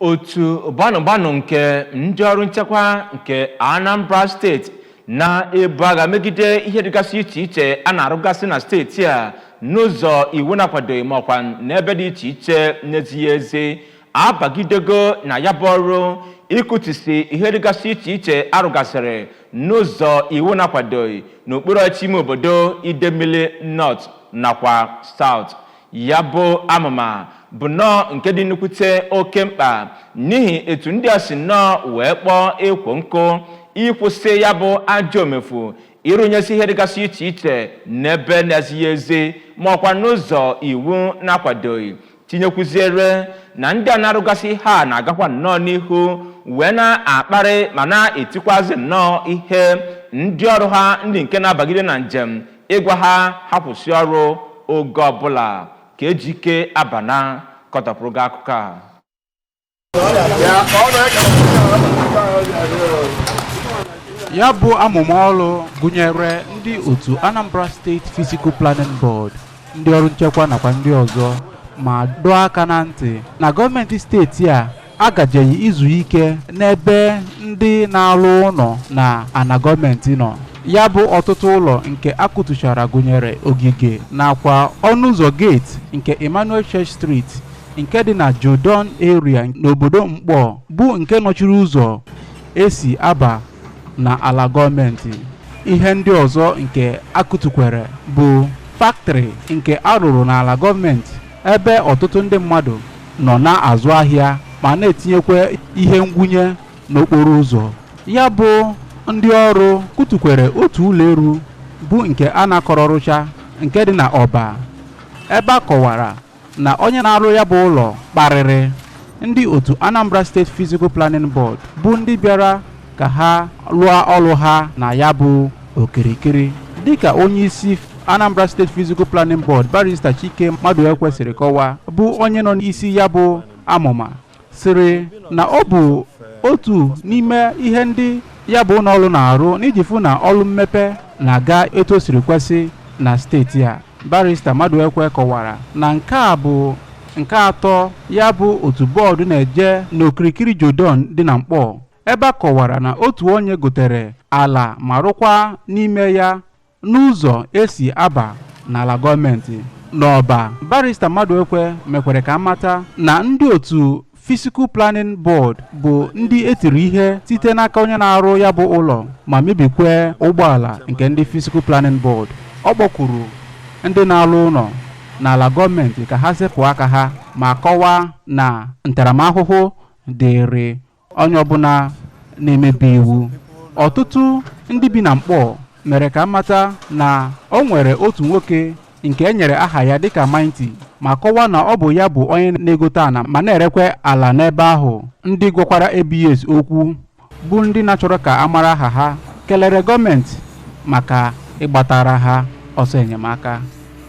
Otu gbanụ nke ndị ọrụ nchekwa nke Anambra Steeti na-ebu agha megide ihe dịgasị iche iche a na-arụgasị na steeti a n'ụzọ iwu na-akwadoghị maọkwa n'ebe dị iche iche na-ezighị ezi abagidego na ya bụ ọrụ ịkụtusi ihe dịgasị iche iche arụgasịrị n'ụzọ iwu na-akwadoghị n'okpuru ọchịchị ime obodo Idemili North nakwa South. Ya bụ amụma bụ nnọọ nke dị nnukwute oke mkpa n'ihi etu ndị a si nnọọ wee kpọọ ekwo nkụ ịkwụsị ya bụ ajọ omefu ịrụnyesi ihe dịgasị iche iche n'ebe na-ezighị ezi ma ọkwa n'ụzọ iwu na-akwadoghị, tinyekwuziere na ndị a na-arụgasị ha na-agakwa nnọọ n'ihu wee na-akparị ma na-etikwazi nnọọ ihe ndị ọrụ ha ndị nke na-abagide na njem ịgwa ha ha kwụsị ọrụ oge ọbụla. Ka Ejike Abana kọtọpụrụ gị akụkọ a. Ya bụ amụma ọrụ gụnyere ndị otu Anambra State Physical Planning Board, ndị ọrụ nchekwa nakwa ndị ọzọ, ma dọọ aka na ntị na gọọmenti steeti a agajeghị izu ike n'ebe ndị na-arụ ụlọ na ana gọọmenti nọ. Ya bụ ọtụtụ ụlọ nke akụtuchara gụnyere ogige nakwa ọnụ ụzọ gate nke Emmanuel Church Street nke dị na Jodon area n'obodo Nkpor, bụ nke nọchiri ụzọ esi aba na ala gọọmenti. Ihe ndị ọzọ nke akụtukwere bụ factory nke arụrụ n'ala gọọmenti ebe ọtụtụ ndị mmadụ nọ na-azụ ahịa ma na-etinyekwa ihe ngwunye n'okporo ụzọ. Ya bụ ndị ọrụ kụtukwere otu ụlọ elu bụ nke a na-akọrọrụcha nke dị na Ọba, ebe a kọwara na onye na-arụ ya bụ ụlọ kparịrị ndị otu Anambra State Physical Planning Board, bụ ndị bịara ka ha lụọ ọrụ ha na ya bụ okirikiri. Dịka onye isi Anambra State Physical Planning Board, Barrister Chike Maduekwe, siri kọwaa, bụ onye nọ n'isi ya bụ amụma, sịrị na ọ bụ otu n'ime ihe ndị ya bụ ụlọọrụ na-arụ n'iji fụ na ọrụ mmepe na-aga etu o siri kwesị na steeti a. Barrister Maduekwe kọwara na nke a bụ nke atọ ya bụ otu bọọdụ na-eje n'okirikiri Jodon dị na Nkpor, ebe a kọwara na otu onye gotere ala ma rụkwa n'ime ya n'ụzọ esi aba n'ala gọọmenti n'Ọba. Barrister Maduekwe mekwere ka amata na ndị otu Physical Planning Board bụ ndị etiri ihe site n'aka onye na-arụ ya bụ ụlọ ma mebikwe ụgbọala nke ndị Physical Planning Board. Ọ kpọkwuru ndị na-alụ ụlọ n'ala gọọmenti ka ha sepụ aka ha ma kọwaa na ntaramahụhụ dịrị onye ọbụla na-emebi iwu. Ọtụtụ ndị bi na Nkpor mere ka mata na o nwere otu nwoke nke e nyere aha ya dịka Mighty, ma kọwaa na ọ bụ ya bụ onye na-egote ana ma na-erekwe ala n'ebe ahụ. Ndị gwakwara ABS okwu, bụ ndị na-achọrọ ka a mara aha ha, kelere gọọmenti maka ịgbatara ha ọsọ enyemaka.